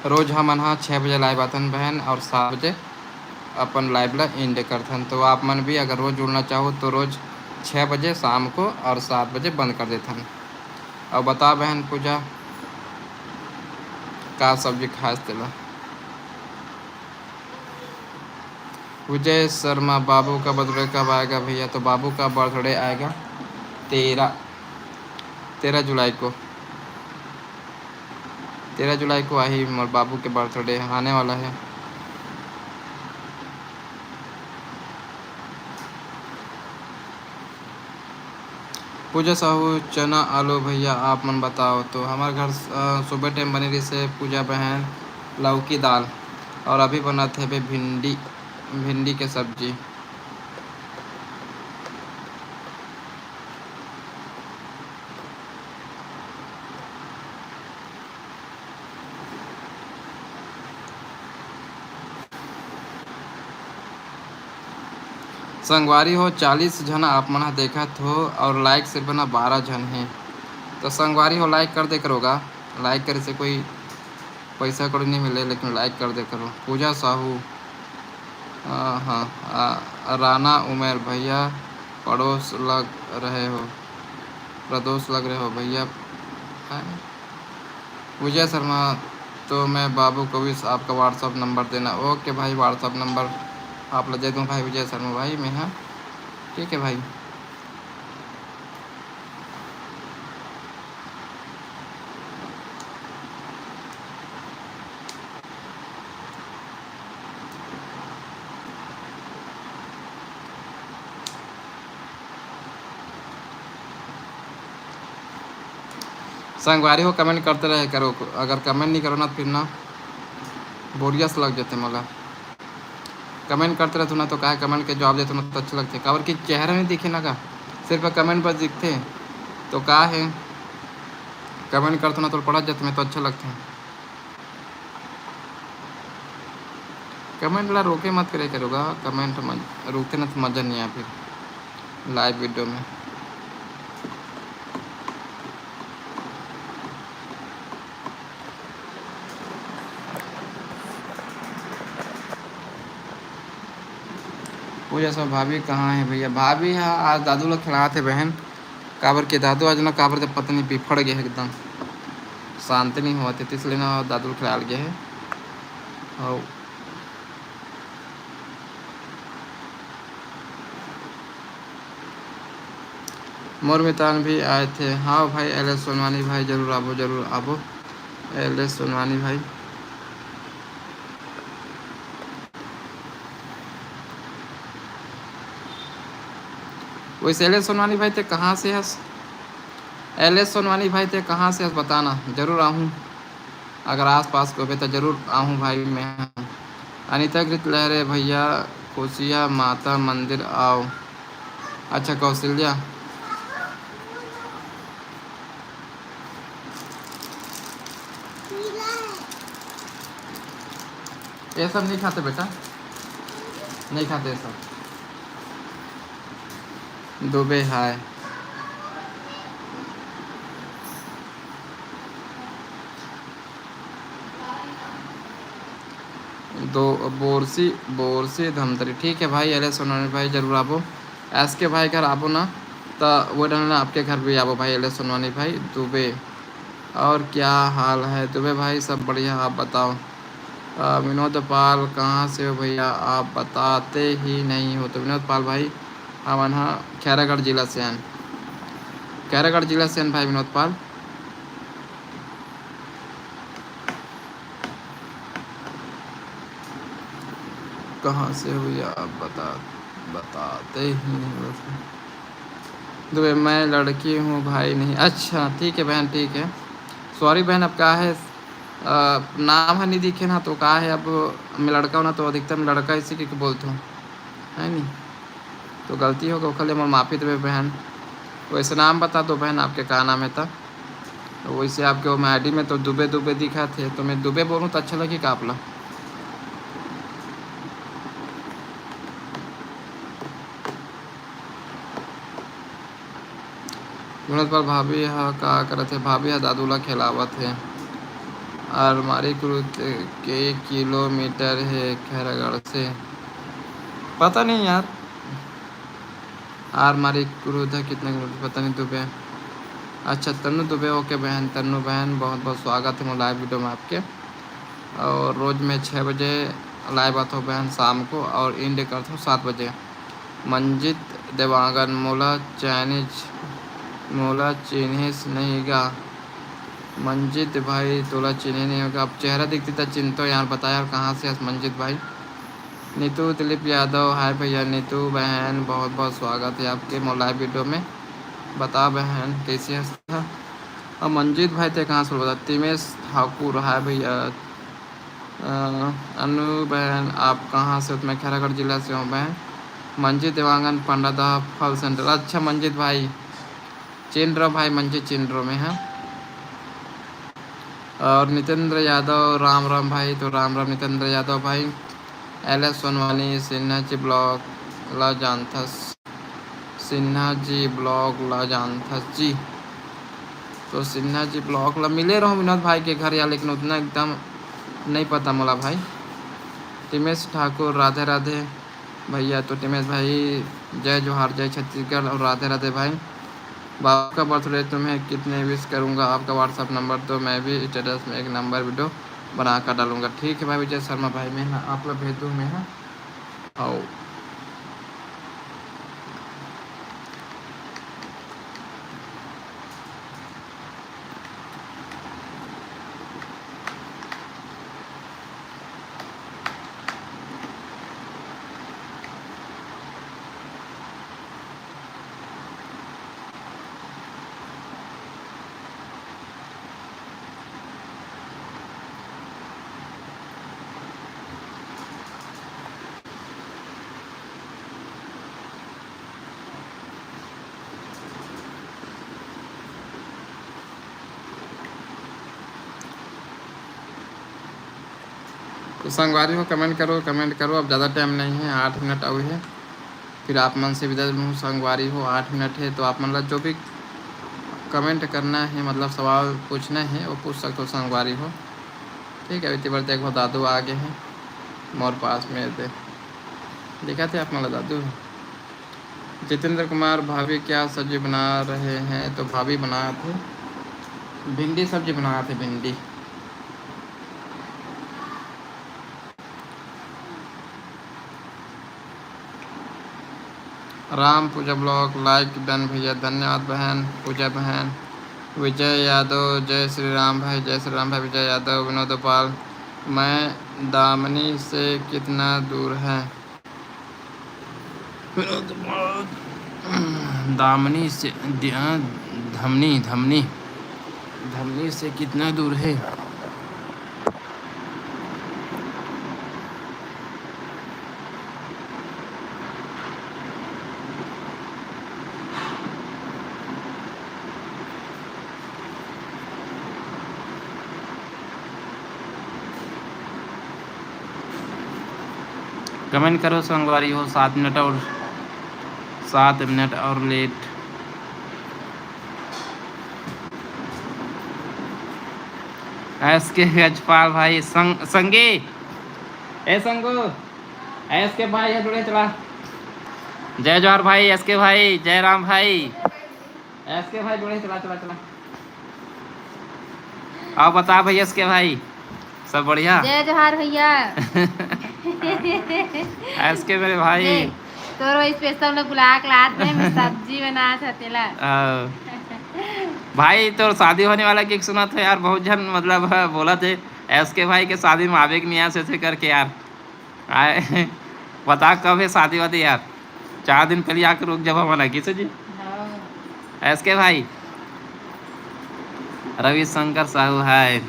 रोज हमन ह छः बजे लाइव आथन बहन, और सात बजे अपन लाइव ला एंड करथन। तो आप मन भी अगर रोज जुड़ना चाहो तो रोज छः बजे शाम को और सात बजे बंद कर देथन। और बता बहन पूजा, का सब्जी खास तेला? विजय शर्मा, बाबू का बर्थडे कब आएगा भैया? तो बाबू का बर्थडे आएगा तेरह, तेरह जुलाई को। तेरह जुलाई को आही मोर बाबू के बर्थडे आने वाला है। पूजा साहू, चना आलू भैया, आप मन बताओ। तो हमारे घर अ, सुबह टाइम बने रहिसे पूजा बहन लौकी दाल, और अभी बनत हे बे भिंडी, भिंडी के सब्जी। संगवारी हो, चालीस झन आप मन ह देखत हो और लाइक सिर्फ ना बारह झन हे। तो संगवारी हो, लाइक कर दे करो गा, लाइक करे से कोई पैसा कौड़ी नहीं मिले, लेकिन लाइक कर दे करो। पूजा साहू, हाँ, हाँ, आ, राना उमेर भैया, पड़ोस लग रहे हो, प्रदोष लग रहे हो भैया। हाँ। विजय शर्मा, तो मैं बाबू को विश आपका WhatsApp नंबर देना। ओके भाई, WhatsApp नंबर आप ला दे दूँ भाई विजय शर्मा भाई मैं, हाँ, ठीक है भाई। संगवारी हो, कमेंट करते रहे करो, अगर कमेंट नहीं करो ना तो फिर ना बोरियस लग जाते मोला। कमेंट करते रहते ना तो काहे कमेंट के जवाब देते ना तो अच्छा लगते, काबर कि चेहरा नहीं दिखे ना का, सिर्फ कमेंट बस दिखते तो का है, कमेंट करते ना तो पढ़त जाते मैं तो अच्छा लगते। कमेंट ला रोके मत करे करोगा, कमेंट मत रोकते ना तो मज़ा नहीं आया फिर लाइव वीडियो में। पूजा सब भाभी कहाँ है भैया? भाभी हा आज दादू ला खिलात हे बहन, काबर के दादू आज ना काबर ते पता नहीं बिफड़ गए हे एकदम, शांति नहीं होवत हे, इसलिए ना दादू ला खिलाल गए हे। और मोर मितान भी आए थे। हाँ भाई, एल एस सोनवानी भाई, जरूर आबो, जरूर आबो, एल एस सोनवानी भाई। वैसे एल एस सोनवानी भाई, ते कहाँ से हस? एल एस सोनवानी भाई, ते कहाँ से हस, बताना, जरूर आहूँ। अगर आसपास के होबे, तो जरूर आहूँ भाई मैं। अनिता कृत लहरे भैया, कोसिया माता मंदिर आओ। अच्छा, कौशल्या, ये सब नहीं खाते बेटा, नहीं खाते ये सब। दुबे हाय। दो बोरसी, बोरसी धमतरी। ठीक है भाई, एल एस सोनवानी भाई, जरूर आबो। एस के भाई घर आबो ना, त वो डन आपके घर भी आबो भाई, एल एस सोनवानी भाई दुबे। और क्या हाल है दुबे भाई? सब बढ़िया, आप बताओ। अ, विनोद पाल, कहाँ से हो भैया? आप बताते ही नहीं हो। तो विनोद पाल भाई, हमन ह खैरागढ़ जिला से हन। खैरागढ़ जिला से हन भाई विनोद पाल। कहाँ से हो भैया? आप बता, बताते ही नहीं हो। दुबे, मैं लड़की हूँ भाई, नहीं। अच्छा, ठीक है बहन, ठीक है। सॉरी बहन, अब का है, अ, नाम ह नहीं दिखे ना, तो का है, अब मैं लड़का हूँ ना, तो अधिकतर मैं लड़का इसी के बोलता हूँ, है नहीं? तो गलती हो गई, ओखर ले मोर माफी देवे बहन। वैसे नाम बता दो बहन, आपके का नाम है त? तो वैसे आपके वो आई डी में तो दुबे दुबे दिखा थे, तो मैं दुबे बोलूँ तो अच्छा लगी का आप ला? विनोद पाल, भाभी ह का करत हे? भाभी ह दादू ला खिलावत हे। आरमारी कुरुद के किलोमीटर हे खैरागढ़ से? पता नहीं यार, आरमारी कुरुद ह कितना किलोमीटर, पता नहीं दुबे। अच्छा, तन्नू दुबे, ओके बहन, तन्नू बहन, बहुत बहुत स्वागत है मोर लाइव वीडियो में आपके। और रोज़ मैं छः बजे लाइव आता हूँ बहन शाम को, और एंड करता हूँ सात बजे। मंजित देवांगन, मोला चाइनीज, मोला चिन्हिस नहीं गा। मंजित भाई, तोला चिन्हे नहीं होगा। अब चेहरा दिखती त चिन्हतो यार, बता यार, कहाँ से हस मंजित भाई? नीतू दिलीप यादव, हाय भैया। नीतू बहन, बहुत बहुत स्वागत है आपके मोर लाइव वीडियो में। बता बहन, कैसे हस? अब मंजित भाई, ते कहाँ से बता? तिमेश ठाकुर, हाय भैया। अ, अनु बहन, आप कहाँ से हो? तो मैं खैरागढ़ जिला से हूँ बहन। मंजीत देवांगन, पंडा दा फल सेंटर। अच्छा मंजीत भाई, चिन्ह रहो भाई, मंजीत चिन्ह रहो मैं, हाँ। और नितेंद्र यादव, राम राम भाई। तो राम राम नितेंद्र यादव भाई। एल एस सोनवानी, सिन्हा जी ब्लॉग ला जानथस। सिन्हा जी ब्लॉग ला जानथस जी। तो सिन्हा जी ब्लॉग ला मिले रहूँ विनोद भाई के घर यार, लेकिन उतना एकदम नहीं पता मोला भाई। टिमेश ठाकुर, राधे राधे भैया। तो टिमेश भाई, जय जोहार, जय छत्तीसगढ़ और राधे राधे भाई। बाबू का बर्थडे तुम्हें कितने विश करूँगा, आपका व्हाट्सअप नंबर तो मैं भी स्टेटस में एक नंबर वीडियो बना कर डालूँगा। ठीक है भाई विजय शर्मा भाई, मैं ना आप लोग भेज दूँ मैं, हाँ। आओ। तो संगवारी हो, कमेंट करो, कमेंट करो। अब ज़्यादा टाइम नहीं है, आठ मिनट अउ है, फिर आप मन से विदा लूँ संगवारी हो। आठ मिनट है, तो आप मन ला जो भी कमेंट करना है, मतलब सवाल पूछना है, वो पूछ सकते हो संगवारी हो। ठीक है, इतनी बार देखो दादू आ गए हैं मोर पास में, दे दिखा थे आप मन ला दादू। जितेंद्र कुमार, भाभी क्या सब्जी बना रहे हैं? तो भाभी बनाए थे भिंडी सब्जी, बनाए थे भिंडी। राम पूजा ब्लॉग लाइक डन भैया, धन्यवाद बहन पूजा बहन। विजय यादव, जय श्री राम भाई, जय श्री राम भाई। विजय यादव, विनोद पाल, मैं दामनी से कितना दूर है? दामनी से दि-, अ, धमनी, धमनी, धमनी से कितना दूर है? कमेंट करो संगवारी हो, सात मिनट और, सात मिनट और लेट। एस के गजपाल भाई, संग, संगी, ए संगू, एस के भाई है जुड़े चला। जय जोहार भाई, एस के भाई, जय राम भाई, एस के भाई जुड़े चला, चला, चला। आप बता भैया, एस के भाई, सब बढ़िया? जय जोहार भैया। एस के मेरे भाई। देख, तोरो स्पेशल ने बुला के लात हे, मैं सब्जी बनात हे तेला। हाँ। भाई, तोर शादी होने वाला के सुनत हे यार, बहुत झन मतलब बोलत हे, एस के भाई के शादी में आवे के नहीं आस ऐसे करके यार। आए, बता कब हे शादी वादी यार? चार दिन पहले आके रुक जब हमारा किसे जी। हाँ। एस के भाई, रविशंकर साहू है।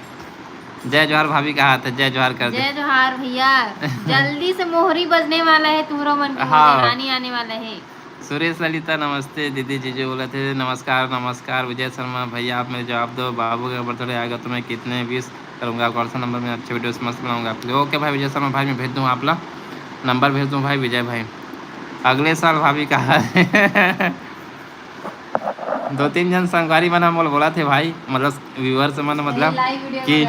जय जोहार भाभी का हाथ है, जय जोहार कर दे। जय जोहार भैया। जल्दी से मोहरी बजने वाला है, तुम्हरो मन के हाँ। रानी आने वाला है। सुरेश ललिता नमस्ते दीदी, जीजू बोलत हे नमस्कार। नमस्कार विजय शर्मा भैया, आप मेरे जवाब दो, बाबू का बर्थडे आएगा तो मैं कितने विश करूँगा, कौन सा नंबर में अच्छे वीडियोस मस्त बनाऊँगा आपके लिए। ओके भाई विजय शर्मा भाई, मैं भेज दूँ आप ला नंबर, भेज दूँ भाई विजय भाई। अगले साल भाभी का है। दो तीन झन संगवारी मन हमन बोलत हे भाई, मतलब व्यूअर्स मन, मतलब कि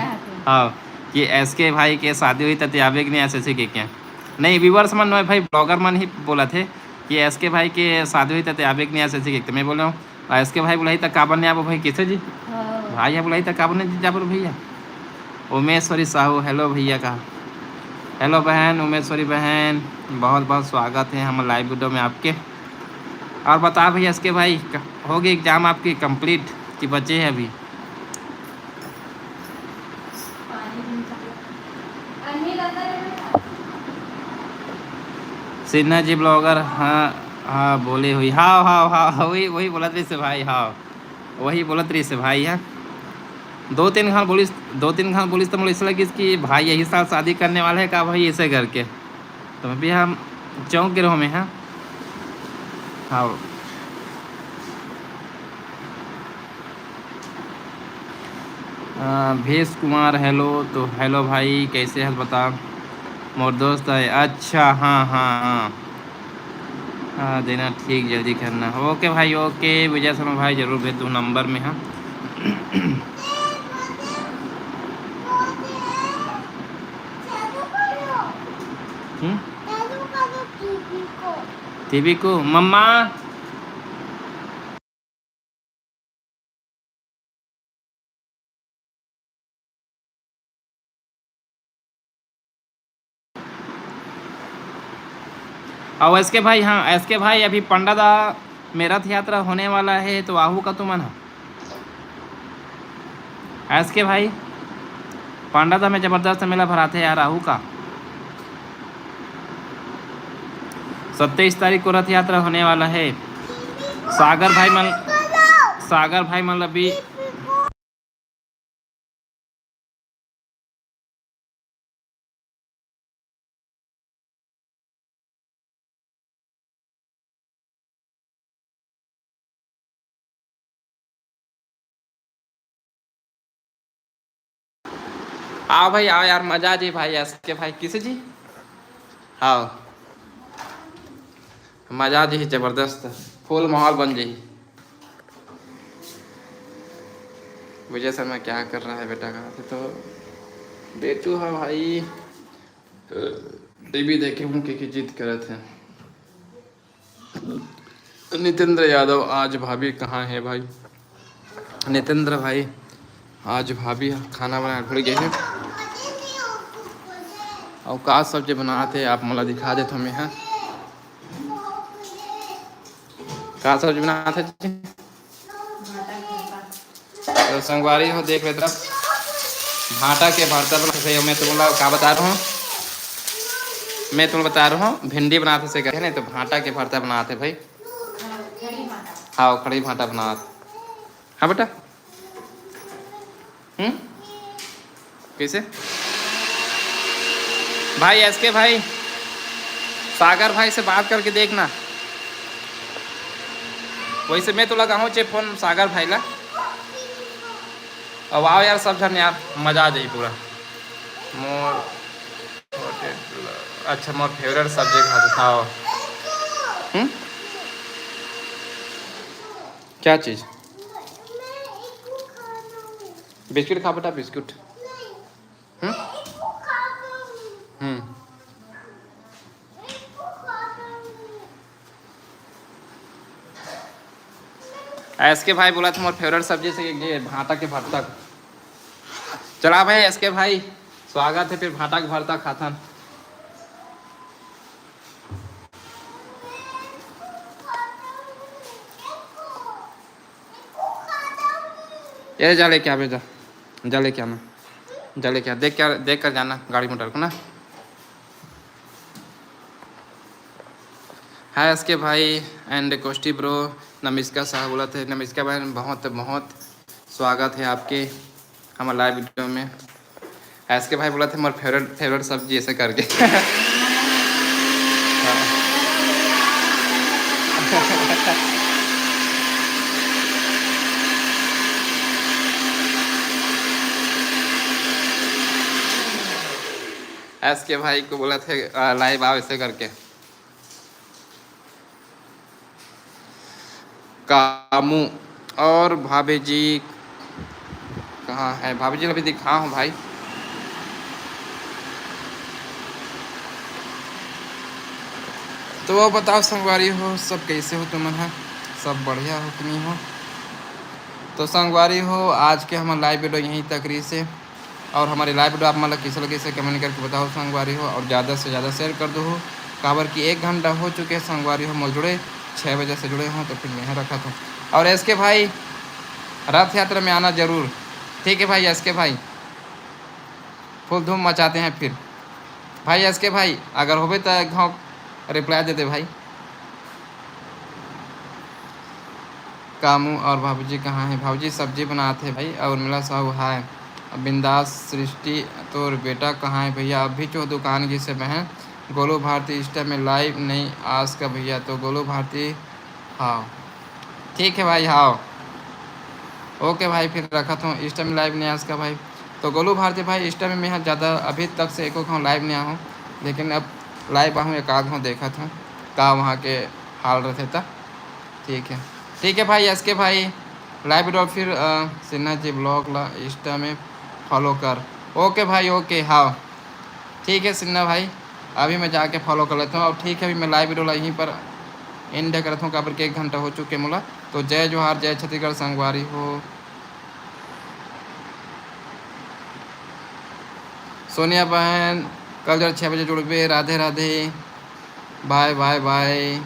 हाँ, कि एस के भाई के शादी होही त आबे कि नहीं, ऐसे ऐसे के क्या। नहीं, व्यूअर्स मन नोहे भाई, ब्लॉगर मन ही बोलत हे कि एस के भाई के शादी होही त आबे कि नहीं, ऐसे ऐसे के। तो मैं बोल रहा हूँ, एस के भाई बुलाई त काबर नहीं आबो भाई, किसे जी? हाँ। भाई है बुलाई त काबर नहीं जाबो भैया। उमेश्वरी साहू, हेलो भैया का, हेलो बहन उमेश्वरी बहन, बहुत बहुत स्वागत है हम लाइव वीडियो में आपके। और बता भैया, एस के भाई, क-, हो गई एग्जाम आपकी कंप्लीट कि बचे है अभी? सिन्हा जी ब्लॉगर, हाँ, हाँ, बोले हुई, हाँ, हाँ, हाँ, वही, वही बोलत रहिस भाई, हाँ, वही बोलत रहिस भाई, हाँ। दो तीन घान बोलिस, दो तीन घान बोलिस तो मुझे ऐसा लगिस कि भाई यही साल शादी करने वाला है का भाई, ऐसे करके। तो मैं भी हम चौंक गे रहो मैं, हाँ। हाँ। अ, भेष कुमार, हेलो। तो हेलो भाई, कैसे हस बता? मोर दोस्त है। अच्छा, हाँ, हाँ, हाँ। हाँ, देना, ठीक, जल्दी करना। ओके भाई, ओके। विजय शर्मा भाई, जरूर भेज दूँ नंबर में, हाँ। हम्म? टीवी को, मम्मा। और एस के भाई, हाँ, एस के भाई, अभी पंडा दा में रथ यात्रा होने वाला है, तो आहू का तुमन ह? एस के भाई, पंडा दा में जबरदस्त मेला भराथे यार, आहू का? सत्ताईस तारीख को रथ यात्रा होने वाला है। सागर भाई मन, सागर भाई मन ला भी आओ भाई, आओ यार, मजा आ जाई भाई, एस के भाई, किसे जी? आओ, मजा आ जाई, जबरदस्त, फुल माहौल बन जाई। विजय शर्मा क्या कर रहा है बेटा? कहा थे तो बेटू है भाई, टीवी देखे हूँ, के, के जिद करत है। नितेंद्र यादव, आज भाभी कहाँ है भाई? नितेंद्र भाई, आज भाभी खाना बनाए भूल गए हैं। और का सब्जी बनाते आप मोला दिखा देत हमें, हाँ। का सब्जी बनात हे जी? तो संगवारी हो, देख ले तरफ भांटा के भरता बनात हे। मैं तुमला का बता रहा हूँ, मैं तुमला बता रहा हूँ, भिंडी बनात हे से कहे नहीं तो भांटा के भरता बनात हे भाई। हाँ, खड़ी भांटा बनात। हाँ बेटा, हम्म, कैसे भाई? एस के भाई, सागर भाई से बात करके देखना। वैसे मैं तो लगाहूँ चे फोन सागर भाई ला। अब आओ यार सब झन यार, मजा आ जाई पूरा। मोर अच्छा, मोर फेवरेट सब्जी खात हव। हम्म? क्या चीज? बिस्किट खा बेटा, बिस्कुट। हम्म? हम्म। एस के भाई बोलत हे मोर फेवरेट सब्जी से एक ये भांटा के भरता। चला भाई एस के भाई, स्वागत हे, फिर भांटा के भरता खाथन। ये जा लेके आबे, जा, जा लेके आना, जा लेके आ, देख कर, देख कर जाना गाड़ी मोटर को ना। हाय एस के भाई and कोष्टी ब्रो। नमिष्का साहब बोलत हे, नमिष्का बहन, बहुत बहुत स्वागत हे आपके हमर लाइव वीडियो में। एस के भाई बोलत हे मोर फेवरेट, फेवरेट सब्जी, ऐसे करके। एस के भाई को बोलत हे, अ, लाइव आओ, ऐसे करके। कामू और भाभी जी कहाँ है? भाभी जी अभी दिखा हूँ भाई। तो वो बताओ संगवारी हो, सब कैसे हो तुमन ह? सब बढ़िया हो कि नहीं हो? तो संगवारी हो, आज के हमर लाइव वीडियो यहीं तक रहिस हे। और हमर लाइव वीडियो आप मन ला कैसे लगे, इसे कमेंट करके बताओ संगवारी हो, और ज़्यादा से ज़्यादा शेयर कर दो हो, काबर कि एक घंटा हो चुके हे संगवारी हो मोर जुड़े, छः बजे से जुड़े हो, तो फिर मैं रखत हूँ। और एस के भाई, रथ यात्रा में आना जरूर, ठीक है भाई एस के भाई, फुल धूम मचाते हैं फिर। भाई एस के भाई, अगर होबे तो एक घाव रिप्लाई दे दे भाई। कामू और भाभूजी कहाँ है? भाभूजी सब्जी बनात हे भाई। और उर्मिला साहू, हाय। बिंदास सृष्टि, तोर बेटा कहाँ है भैया? अभी जो दुकान गिस हे बहन। गोलू भारती, Insta में लाइव नहीं आस का भैया? तो गोलू भारती, हाँ, ठीक है भाई, हाँ, ओके भाई, फिर रखत हूँ। Insta में लाइव नहीं आस का भाई? तो गोलू भारती भाई, Insta में मैं ज़्यादा अभी तक से एको घाव लाइव नहीं आया हूँ, लेकिन अब लाइव आहूँ, एक आध घाव देखत हूँ का वहाँ के हाल रहते त। ठीक है, ठीक है भाई एस के भाई, लाइव वीडियो फिर, अ, सिन्हा जी ब्लॉग ला Insta में फॉलो कर। ओके भाई, ओके, हाँ, ठीक है सिन्हा भाई, अभी मैं जाके फॉलो कर लेता हूँ। और ठीक है, अभी मैं लाइव वीडियो ला यहीं पर एंड करता हूँ, काबर के एक घंटा हो चुके मोला। तो जय जोहार, जय छत्तीसगढ़ संगवारी हो। सोनिया बहन, कल जरा छः बजे जुड़बे। राधे राधे, बाय बाय बाय।